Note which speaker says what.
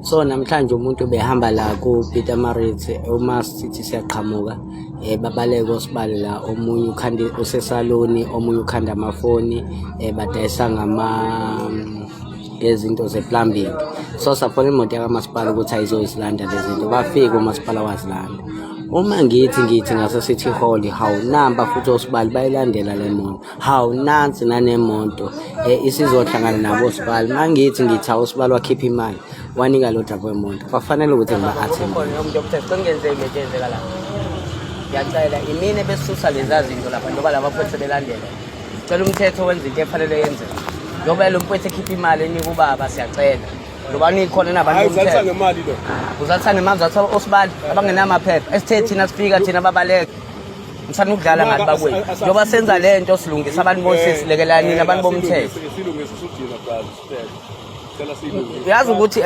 Speaker 1: So namhlanje umuntu behamba la ku-Peter Maritz, uma sithi siyaqhamuka babaleke osibali la, omunye ukhanda usesaloni, omunye ukhanda amafoni, badayisa ngama ngezinto ze-plumbing. So safona imoto yakamasipala ukuthi ayizoyizilanda lezi zinto, bafike umasipala wazilanda. Uma ngithi ngase-City Hall, hawu, namba futhi osibali bayilandela le moto, hawu, nansi nanemoto isizohlangana nabo osibali. Uma ngithi hawu, usibali wakhipha imali wanika lo driver wemoto, kwafanele ukuthi ngiba-attend.
Speaker 2: Khona umuntu omthetho sengenzeki lento eyenzeka la. Ngiyacela imini besusa leza zinto lapha, njengoba laba mfowethu belandela. Cela umthetho wenza into efanele yenzeke. Njengoba lo mfowethu ekhipha imali enika ubaba, siyacela. Njengoba nikhona nabantu
Speaker 3: Hayi, uzalisa
Speaker 2: bomthetho.
Speaker 3: ngemali lo.
Speaker 2: Uzalisa ngemali, uzalisa osibali abangenamaphepha. Esithe thina sifika thina babaleka. Ngisanda ukudlala ngathi bakwethu. Njengoba senza le nto silungisa abantu bosisi, lekelani abantu bomthetho.
Speaker 3: Silungise sujina brother, sicela. Cela siyilungise.
Speaker 2: Uyazi ukuthi